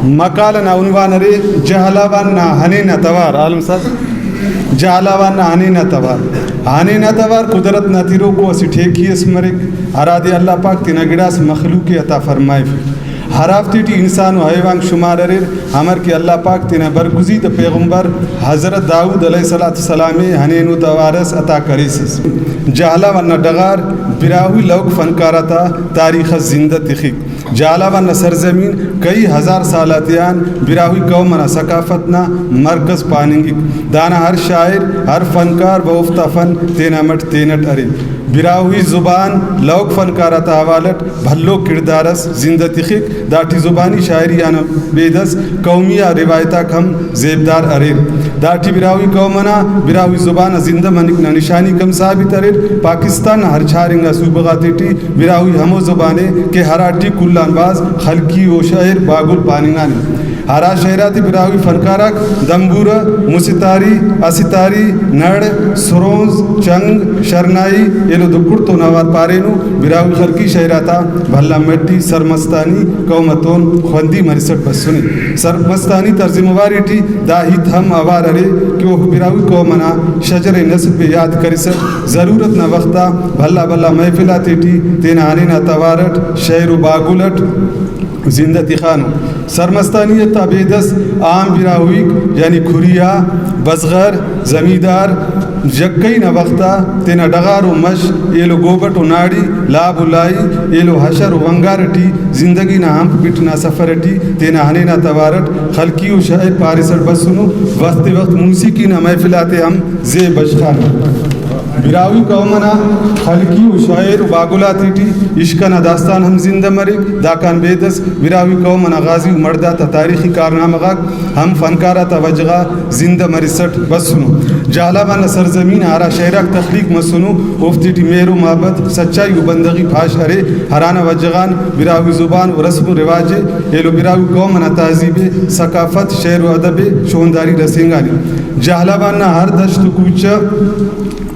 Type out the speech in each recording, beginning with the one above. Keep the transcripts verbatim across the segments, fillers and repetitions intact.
مقالہ نا عنوان ارے جہلاوان نا ہنین نا توار۔ عالم صاحب، جہلاوان نا ہنین نا توار۔ ہنین نا توار قدرت نا تروکو اسہ ٹھیکی اس مریک، ہرادے اللہ پاک تینا گڑاس مخلوق ءِ عطا فرمائفک، ہرافتے ٹی انسان و حیوانک شمار اریر، امر کہ اللہ پاک تینا برگزیدہ پیغمبر حضرت داؤد علیہ الصلوۃ والسلام ءِ ہنینو توار اس عطا کریسس۔ جہلاوان نا ڈغار براہوئی لوک فنکار آتا تاریخ اس زندہ تخک۔ جہلاوان نا سرزمین کئی ہزار سال آتیان براہوئی قوم انا ثقافت نا مرکز پاننگک۔ دانا ہر شاعر، ہر فنکار و اوفتا فن تینا مٹ تینٹ ارے۔ براہوئی زبان لوک فنکار آتا حوالہ اٹ بھلو کڑدار اس زندہ تخک۔ داٹی زبانی شاعری آن بیدس قومی آ روایت آک ہم زیبدار اریر۔ داٹی براہوئی قوم انا براہوئی زبان ءِ زندہ مننگ نا نشانیک ہم ثابت اریر۔ پاکستان نا ہر چار انگا صوبہ غاتے ٹی براہوئی ہمو زبان ءِ کہ ہراٹی کل آن بھاز خلقی و شعر باگل پاننگانے۔ ہرا شعر آتے براہوئی فنکار آک دمبورہ، مسہ تاری، اسہ تاری، نڑ، سرونز، چنگ، شرنائی ایلو دکڑ تون اوار پارینو۔ براہوئی خلقی شعر آتا بھلا مٹی سرمستانی قوم اتون خوندی مرسٹ بسنے۔ سرمستانی طرز مباری ٹی دا ہیت ہم اوار ارے کہ اوفک براہوئی قوم انا شجر نسب ءِ یات کرسٹ ضرورت نا وخت آ بھلا بھلا محفل آتے ٹی تینا ہنین نا توار اٹ شعر و باگل اٹ زندہ تخانو۔ سرمستانیت آ بیدس عام براہوئیک یعنی کھریا، بزغر، زمیندار یکئی نا وخت آ تینا ڈغار و مش، ایلو گوبٹ و ناڑی، لاب و لائی، ایلو حشر و ونگار ٹی زندگی نا ہمپ بٹ نا سفر ٹی تینا ہنین نا توار اٹ خلقی و شاعر پاریسٹ بسنو۔ وخت وخت موسیقی نا محفل آتے ہم زیب بشخانو۔ براہوئی قوم انا خلقی و شاعر و باگل آتے ٹی عشق انا داستان ہم زندہ مریک۔ داکان بیدس براہوئی قوم انا غازی و مڑد آتا تاریخی کارنامہ غاک ہم فنکار آتا وجہ غا زندہ مرسٹ بسنو۔ جہلاوان نا سرزمین آ ہرا شعر آک تخلیق مسنو، اوفتے ٹی مہر و محبت، سچائی و بندغی پاش ارے، ہرانا وجہ غان براہوئی زبان و رسم و رواج ءِ، ایلو براہوئی قوم انا تہذیب ءِ، ثقافت، شعر و ادب ءِ شونداری رسینگانے۔ جہلاوان نا ہر دشت و کوچہ،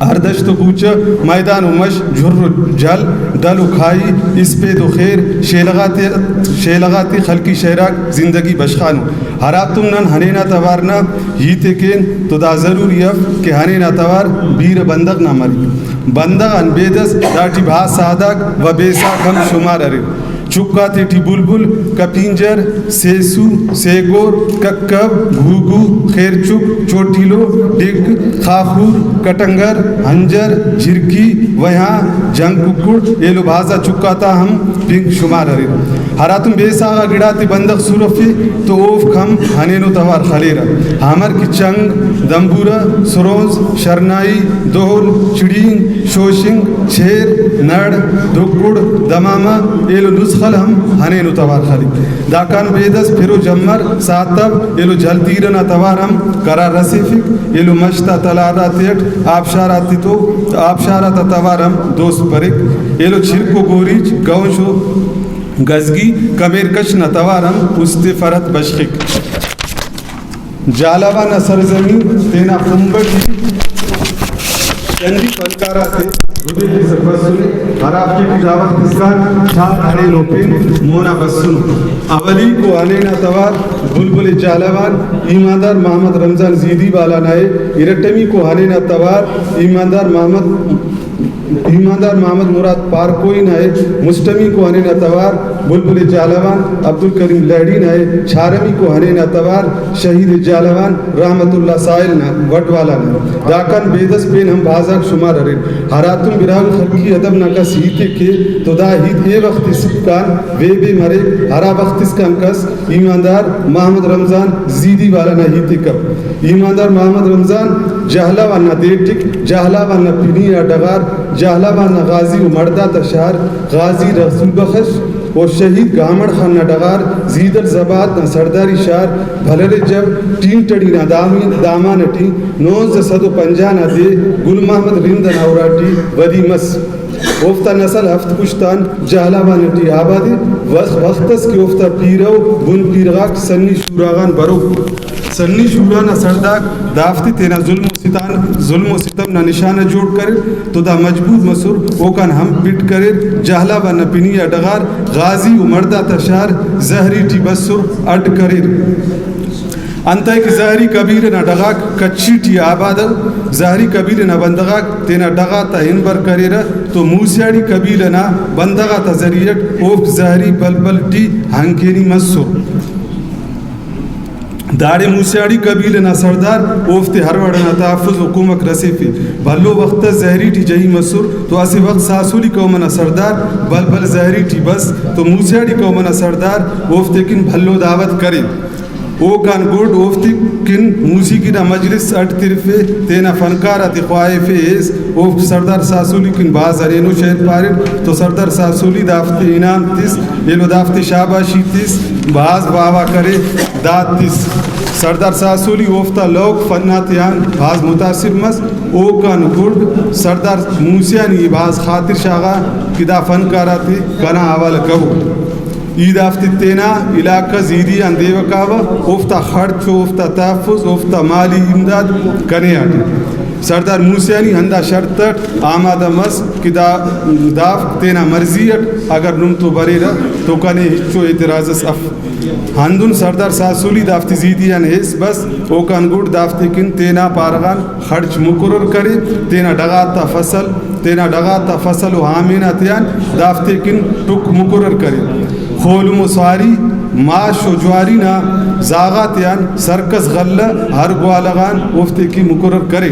ہر دشت و کوچہ، میدان و مش، جھر و جھل، ڈل و کھائی، اسپید و خیر، شیلغ آتے، شیلغ آتے خلقی شعر آک زندگی بشخانو۔ ہراتم نن ہنین نا توار نا ہیت ءِ کین تو دا ضروری اف کہ ہنین نا توار بیرہ بندغ نا مریک۔ بندغ آن بیدس داٹی بھاز ساہداک و بے ساہک ہم شمار اریر۔ چک آتے ٹی بلبل، کپینجر، سیسو، سیکور، ککب، گھوگھو، خیر چک، چوٹیلو، ڈک، خاخور، کٹنگر، ہنجر، جھرکی، ویہاں، جنگ ککڑ، ایلو بھازا چک آتا ہم پنک شمار اریر۔ ہراتم بے ساہا گڑاتے بندغ سرفے تو اوفک ہم ہنینو توار خلیرہ، ہمر کہ چنگ، دمبورہ، سرونز، شرنائی، دہل، چڑینگ، شوشنگ، چھیر، نڑ، دکڑ، دمامہ، ایلو نسخل ہم ہنینو توار خلیک۔ داکان بیدس پھرو جمر، ساتب، ایلو جھل تیرہ نا توار ہم قرار رسیفک۔ ایلو مش تا تلار آتیٹ آبشار آتتو، آبشار آتا توار ہم دوست بریک۔ ایلو چرک و گوریچ، گونش و گزگی، کمیر کش نا توار ہم است فرحت بشخک۔ جہلاوان نا سرزمین تینا خمب ٹی چندی فنکار آتے گدیفسہ بسنے، ہرافتے ٹی دا وخت اسکان چار ہنینو پین مونا بسنو۔ اولیکو ہنین نا توار بلبل جہلاوان ایماندار محمد رمضان زیدی والا نا ءِ، ارٹمیکو ہنین نا توار ایماندار محمد ایماندار محمد مراد پارکوئی نا ءِ، مسٹمیکو ہنین نا توار بلبل جہلاوان عبدالکریم لہڑی نا ءِ، چارمیکو ہنین نا توار شہید جہلاوان رحمت اللہ سائل نا وڈ والا نا ءِ۔ داکان بیدس پین ہم بھازاک شمار اریر۔ ہراتم براہوئی خلقی ادب نا کس ہیت ءِ کے تو دا ہیت اے وخت اسکان ویبے مریک، ہرا وخت اسکان کس ایماندار محمد رمضان زیدی والا نا ہیت ءِ کپ۔ ایماندار محمد رمضان جہلاوان نا دے ٹک، جہلاوان نا پنی آ ڈغار، جہلاوان نا غازی و مڑد آتا شار، غازی رسول بخش و شہید گامڑ خان نا ڈغار، زیدل زباد نا سڑداری شار، بھلرے جب ٹینٹڑی نا دامین، دامان ٹی نوزدہ سد و پنجاہ نا دے گل محمد رند ئنا اراٹی ودی مس۔ اوفتا نسل ہفت پشت آن جہلاوان ٹی آباد ءِ۔ وخت وخت اس کہ اوفتا پیرو بن پیرغاک سنی شورا غان بروک۔ سنی شورا نا سڑداک دافتے تینا ظلم و ستان، ظلم و ستم نا نشانہ جوڑ کریر تو دا مجبور مسر اوکان ہم پٹ کریر۔ جہلاوان نا پنی آ ڈغار غازی و مڑد آتا شار زہری ٹی بسر اڈ کریر۔ انتئے کہ زہری قبیلہ نا ڈغاک کچھی ٹی آباد ء، زہری قبیلہ نا بندغ آک تینا ڈغ آتا ہنبر کریرہ تو موسیاڑی قبیلہ نا بندغ آتا ذریعہ اٹ اوفک زہری بلبل ٹی ہنکینی مسر۔ داڑے موسیاڑی قبیلہ نا سڑدار اوفتے ہر وڑ ئنا تحفظ و کمک رسیفے۔ بھلو وخت اس زہری ٹی جہی مسر تو اسہ وخت ساسولی قوم ئنا سڑدار بھل بھل زہری ٹی بس تو موسیاڑی قوم ئنا سڑدار اوفتے کن بھلو دعوت کرے۔ اوکان گڈ اوفتے کن موسیقی نا مجلس اڈ ترفے، تینا فنکار آتے خواہفے ایس۔ اوفک سڑدار ساسولی کن بھاز ہرینو شعر پاریر تو سڑدار ساسولی دافتے انعام تس، ایلو دافتے شاباشی تس، بھاز واہ واہ کرے۔ داد تس۔ سڑدار ساسولی اوفتا لوک فن آتیان بھاز متاثر مس۔ اوکان گڈ سڑدار موسیانی بھاز خاطر شاغا کہ دا فنکار آتے کنا حوالہ کبو۔ ای دافتے تینا علاقہ زیدی آن دیوہ کاوہ، اوفتا خڑچ و اوفتا تحفظ، اوفتا مالی امداد کنے آٹے۔ سڑدار موسیانی ہندا شرط اٹ آمادہ مس کہ دا دافک تینا مرضی اٹ اگر نم تو بریرہ تو کنے ہچو اعتراض اس اف۔ ہندن سڑدار ساسولی دافتے زیدی آن ہیس بس، اوکان گڈ دافتے کن تینا پارہ غان خڑچ مقرر کرے، تینا ڈغار تا فصل، تینا ڈغار تا فصل و ہامین آتیان دافتے کن ٹک مقرر کرے۔ خولم و سواری، ماش و جواری نا زاغ آتیان سرکس غلہ ہر گوالہ غان اوفتے کن مقرر کرے۔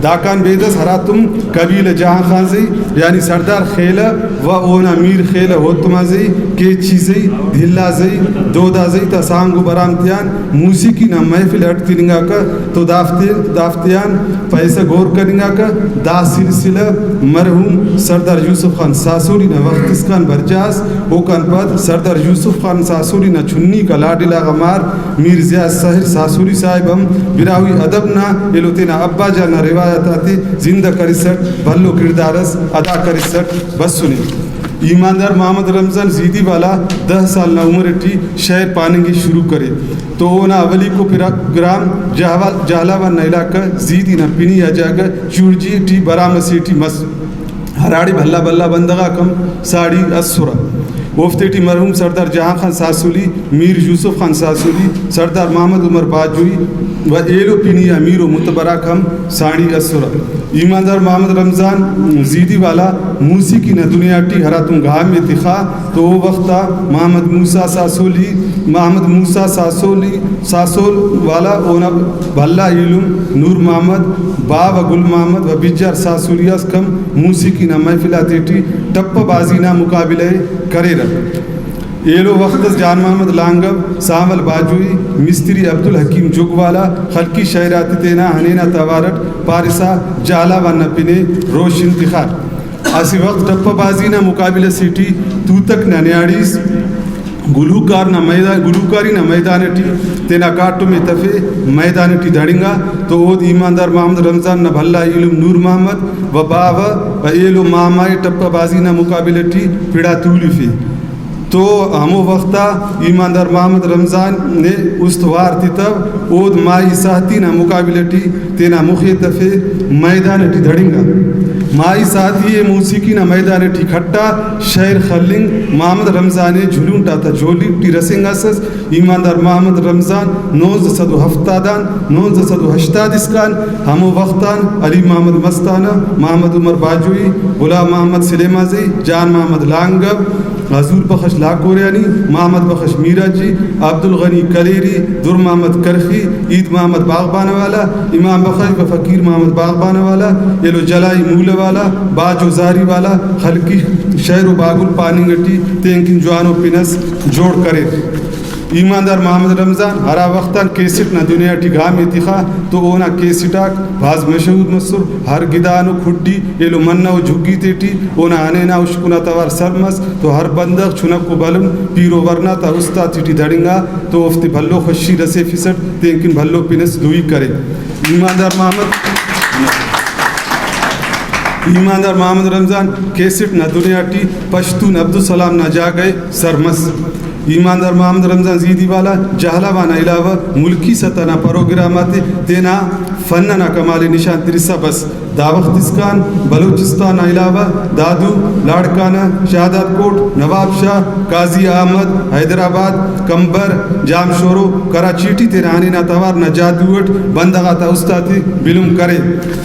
داکان بیدس ہراتم قبیلہ جہان خان زئی یعنی سڑدار خیلہ و اونا میر خیلہ ہوتما زئی، کیچی زئی، دھلا زئی، دودا زئی تا سانگ و برام تیان موسیقی نا محفل اڈ تننگاکہ تو دافتے دافتیان پیسہ گور کننگاکہ۔ دا سلسلہ مرحوم سردار یوسف خان ساسولی نا وخت اسکان برجا ئس۔ اوکان پد سردار یوسف خان ساسولی نا چنیکا لاڈلا غا مار میر ضیاء سحر ساسولی صاحب ہم براہوئی ادب نا ایلو تینا ابا جان نا روایت آتے زندہ کرسٹ بھلو کڑدار اس ادا کرسٹ بسنے۔ ایماندار محمد رمضان زیدی والا دہ سال نا عمر ٹی شئیر پاننگ ءِ شروع کرے تو اونا اولیکو پروگرام جہوا-، جہلاوان نا علاقہ زیدی نا پنی آ جاگہ چوڑجی ٹی برام اسے ٹی مس، ہراڑے بھلا بھلا بندغ آک ہم ساڑی ئسرہ۔ اوفتے ٹی مرحوم سردار جہان خان ساسولی، میر یوسف خان ساسولی، سردار محمد عمر باجوئی و ایلو پنی آ میر و متبر آک ہم ساڑی ئسرہ۔ ایماندار محمد رمضان زیدی والا موسیقی نا دنیا ٹی ہراتم گام ءِ تخا تو او وخت آ محمد موسی ساسولی، محمد موسی ساسولی، ساسول والا اونا بھلا ایلم نور محمد، باوہ گل محمد و بجار ساسولی اسک ہم موسیقی نا محفل آتیٹی ٹپہ بازی نا مقابلہ ءِ کریرہ۔ ایلو وخت اس جان محمد لانگو، سانول باجوئی، مستری عبدالحکیم جگ والا خلقی شئیر آتے تینا ہنینہ توار اٹ پارسا جہلاوان نا پن ءِ روشن تخار۔ اسہ وخت ٹپہ بازی نا مقابلہ سے ٹی توتک نا نیاڑیس گلوکار نا میدان، گلوکاری نا میدان ٹی تینا کاٹم ءِ تفے میدان ٹی دڑنگا تو اود ایماندار محمد رمضان نا بھلا ایلم نور محمد و باوہ و ایلو ماما ءِ ٹپہ بازی نا مقابلہ ٹی پڑا تولفے۔ تو ہمو وخت آ ایماندار محمد رمضان نے است وار تتو، اود ماہی ساہتی نا مقابلہ ٹی تینا مخ ءِ تفے میدان ٹی دڑنگا۔ ماہی ساہتی ءِ موسیقی نا میدان ٹی کھٹا شئیر خلنگ محمد رمضان ءِ جھلونٹ آتا جھولی ٹی رسینگاسس۔ ایماندار محمد رمضان نوزدہ سد و ہفتاد آن نوزدہ سد و ہشتاد اسکان ہمو وخت آن علی محمد مستانہ، محمد عمر باجوئی، غلام محمد سلیمانزئی، جان محمد لانگو، حضور بخش لاکوریانی، محمد بخش میراجی، عبدالغنی کلیری، در محمد کرخی، عید محمد باغبانہ والا، امام بخش و فقیر محمد باغبانہ والا، ایلو جلائی مولہ والا، باجو زاری والا خلقی شئیر و باگل پاننگ ٹی تینکن جوانو پن ئس جوڑ کریر۔ ایماندار محمد رمضان ہرا وخت آن کیسٹ نا دنیا ٹی گام ءِ تخا تو اونا کیسٹ آک بھاز مشہور مسر۔ ہر گدانو کھڈی ایلو منہ و جھگی تیٹی اونا ہنینہ اشکنا توار سر مس تو ہر بندغ چنک و بھلن پیر و ورنا تا است آتیٹی دڑنگا تو اوفتے بھلو خوشی رسیفسٹ، تینکن بھلو پن ئس دوئی کرے۔ ایماندار محمد ایماندار محمد رمضان کیسٹ نا دنیا ٹی پشتون عبدالسلام نا جاگہ ءِ سر مس۔ ایماندار محمد رمضان زیدی والا جہلاوان نا علاوہ ملکی سطح نا پروگرام آتے تینا فن نا کمال ءِ نشان ترسا بس۔ دا وخت اسکان بلوچستان نا علاوہ دادو، لاڑکانہ، شہداد کوٹ، نواب شاہ، قاضی احمد، حیدرآباد، کمبر، جامشورو، کراچی ٹی تینا ہنینہ توار نا جادو اٹ بندغ آتا است آتے بلم کرے۔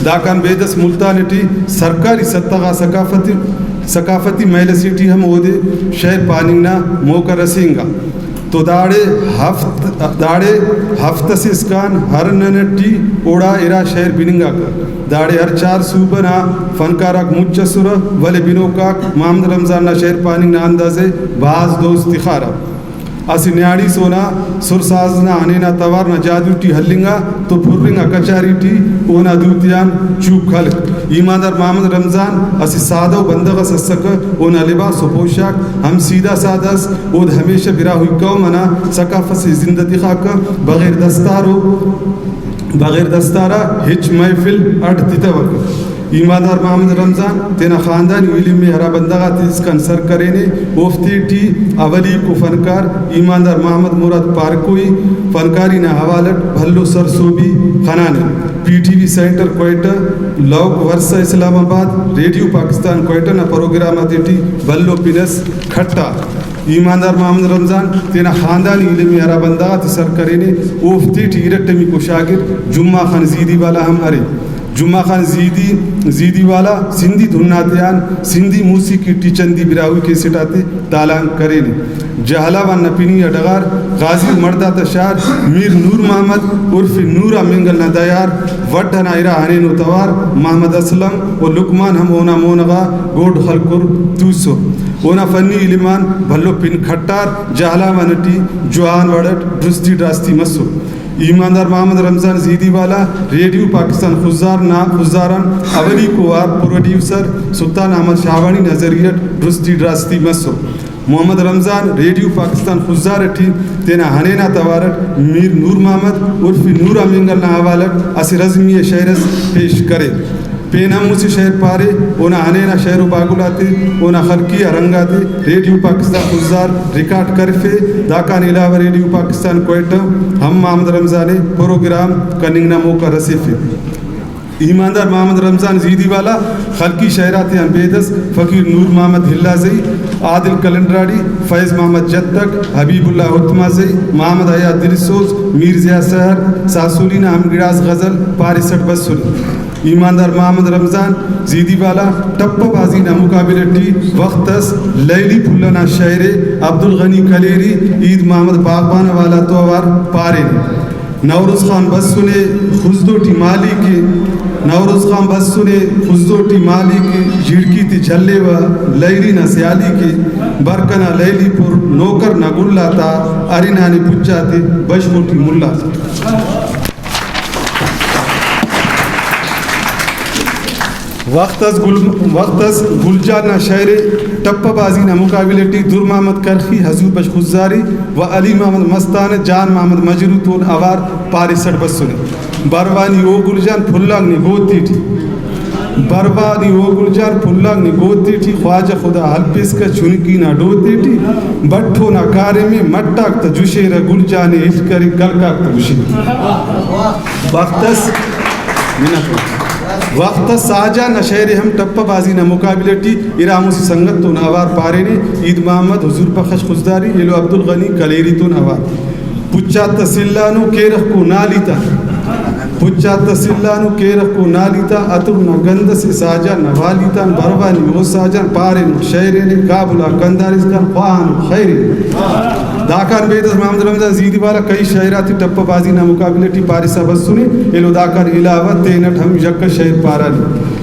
داکان بیدس ملتان ٹی سرکاری سطح غا ثقافتی، ثقافتی محل اسے ٹی ہم اودے شئیر پاننگ نا موقع رسینگا۔ تو داڑے ہفت، داڑے ہفت اسے اسکان ہر نن ٹی اوڑا ارا شئیر بننگاکہ۔ داڑے ہر چار صوبہ نا فنکار آک مچ ئسرہ، ولے بنوک آک محمد رمضان نا شئیر پاننگ نا انداز ءِ بھاز دوست تخارہ۔ اسہ نیاڑیس اونا سر ساز نا ہنینہ توار نا جادو ٹی ہلنگا تو پھرنگ آ کچاری ٹی اونا دو تیان چوک ہلک۔ ایماندار محمد رمضان اسہ سادہ ءُ بندغ ئس اسکہ، اونا لباس و پوشاک ہم سیدھا سادہ ئس۔ اود ہمیشہ براہوئی قوم ئنا ثقافت سے زندہ تخاکہ، بغیر دستار و بغیر دستار آ ہچ محفل اڈ تتوکہ۔ ایماندار محمد رمضان تینا خاندانی ایلم ءِ ہرا بندغ آتے اسکان سر کرینے، اوفتے ٹی اولیکو فنکار ایماندار محمد مراد پارکوئی فنکاری نا حوالہ اٹ بھلو سرسہبی خنانے۔ P T V centre Quetta, Lok Virsa اسلام آباد، ریڈیو پاکستان کوئٹہ نا پروگرام آتے ٹی بھلو پن ئس کھٹا۔ ایماندار محمد رمضان تینا خاندانی ایلم ءِ ہرا بندغ آتے سر کرینے، اوفتے ٹی ارٹمیکو شاگرد جمعہ خان زیدی والا ہم ارے۔ جمعہ خان زیدی، زیدی والا سندھی دھن آتیان سندھی موسیقی ٹی چندی براہوئی کیسٹ آتے تالان کرینے۔ جہلاوان نا پنی آ ڈغار، غازی و مڑداتا شار، میر نور محمد عرف نورا مینگل نا دیار، وڈھ ئنا ارا ہنینو توار محمد اسلم و لقمان ہم اونا مون غا گوڈ خلکر توسر۔ اونا فنی ایلم آن بھلو پن کھٹار، جہلاوان ٹی جوان وڑ اٹ درستی ڈراستی مسر۔ ایماندار محمد رمضان زیدی والا ریڈیو پاکستان خضدار نا، خضدار آن اولیکو وار پروڈیوسر سلطان احمد شاہوانی نا ذریعہ اٹ درستی ڈراستی مسر۔ محمد رمضان ریڈیو پاکستان خضدار ٹی تینا ہنینہ توار اٹ میر نور محمد عرف نورا مینگل نا حوالہ اٹ اسہ رزمی ءِ شئیر اس پیش کرے۔ پین ہم مسہ شئیر پارے، اونا ہنینہ شئیر و باگل آتے، اونا خلقی آ رنگ آتے ریڈیو پاکستان خضدار ریکارڈ کرفے۔ داکان علاوہ ریڈیو پاکستان کوئٹہ ہم محمد رمضان ءِ پروگرام کننگ نا موقع رسیفے۔ ایماندار محمد رمضان زیدی والا خلقی شئیر آتیان بیدس فقیر نور محمد ہلازئی، عادل کلنڈراڑی، فیض محمد جتک، حبیب اللہ ہتمازئی، محمد حیات دلسوز، میر ضیاء سحر، ساسولی نا ہم گڑاس غزل پاریس اٹ بسنے۔ ایماندار محمد رمضان زیدی والا ٹپہ بازی نا مقابلہ ٹی وخت اس لیلی پھل ئنا شئیر ءِ عبدالغنی کلیری، عید محمد باغبانہ والا تو اوار پارینے۔ نوروز خان بسنے خضدو ٹی مالی کے، نوروز خان بسنے خضدو ٹی مالی کے، جھڑکی تے جھلیوہ لیلی نا سیالی کے، بر کنا لیلی پور نوکر نا گل آتا، ارینانے پچ آتے بشخ ٹی ملا تا۔ وخت اس گل، وخت اس گل جان نا شئیر ءِ ٹپہ بازی نا مقابلہ ٹی در محمد کرخی، حضور بخش خضداری و علی محمد مستانہ، جان محمد مجروح تون اوار پاریس اٹ بسنے۔ بروانی او گل جان پھل آک نے گوتی ٹی، بروانی او گل جان پھل آک نے گوتی ٹی، خواجہ خدا ہلپیسکہ چنکی نا ڈوتی ٹی، بٹھو نا کاریم ءِ مٹ آک تہ جشیرہ، گل جان ءِ ہچ کرے کلک آک تہ گشے۔ وخت اس، منت وال۔ وخت اس ساجان نا شئیر ءِ ہم ٹپہ بازی نا مقابلہ ٹی ارا مسہ سنگت تون اوار پارینے، عید محمد، حضور بخش خضداری، ایلو عبدالغنی کلیری تون اوار۔ پچ آتا سلانو کیرغ کو نالی تا، پچ آتا سلانو کیرغ کو نالی تا، عطر نا گند سے ساجان نا والی تان، بروانی او ساجان پارینو شئیرینے، کابل آ کندھار اسکان خواہانو خیرینے۔ داکان بیدس محمد رمضان زیدی والا کئی شئیر آتے ٹپہ بازی نا مقابلہ ٹی پاریسا بسنے، ایلو داکان علاوہ تینٹ ہم یکہ شئیر پارہ۔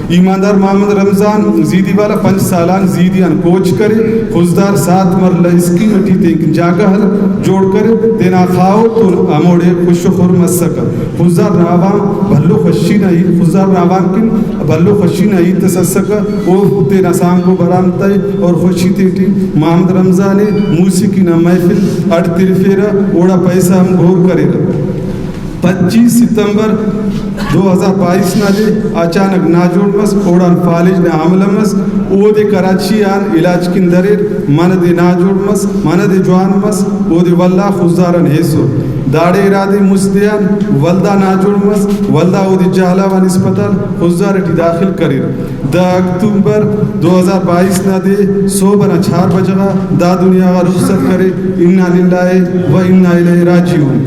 ایماندار محمد رمضان زیدی والا پنچ سال آن زیدی آن کوچ کرے، خضدار سات مرلہ اسکیم ٹی تینکن جاگہ ہلک جوڑ کرے، تینا خاہوت تون ہموڑے خوش و خرم اسکہ۔ خضدار نا عوام بھلو خوشی نا ہیت، خضدار نا عوام کن بھلو خوشی نا ہیت اس اسکہ۔ او تینا سانگو برام تہ اور خوشی تیٹی محمد رمضان ءِ موسیقی نا محفل اڈ ترفیرہ، اوڑا پیسہ ہم گور کریرہ۔ پچیس ستمبر دو ہزار بائیس نا دے اچانک ناجوڑ مس، اوڑان فالج نا حملہ مس، اودے کراچی آن علاج کن دریر، منہ دے ناجوڑ مس، منہ دے جوان مس، اودے ولدا خضدار آن ایسر۔ داڑے ارادے مست دے آن ولدا ناجوڑ مس، ولدا اودے جہلاوان اسپتال خضدار ٹی داخل کریر۔ دہ اکتوبر دو ہزار بائیس نا دے سہب ئنا چار بجہ غا دا دنیا غا رخصت کرے۔ انا للہ و انا الیہ راجعون۔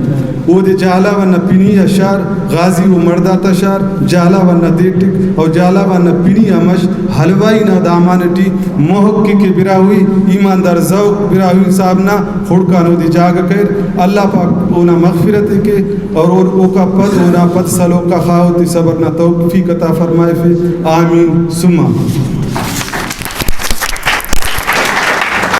اودے جہلاوان نا پنی آ شار، غازی و مڑداتا شار، جہلاوان نا دیٹک اور جہلاوان نا پنی آ مش حلوائی نا دامان ٹی محقق براہوئی، ایماندار ذوق براہوئی صاحب نا خڑکان اودے جاگہ کریر۔ اللہ پاک اونا مغفرت ءِ کے اور او-، اوکا پد اونا پد سلوک آ خاہوت ءِ صبر نا توفیق عطا فرمائفے۔ آمین ثم آمین۔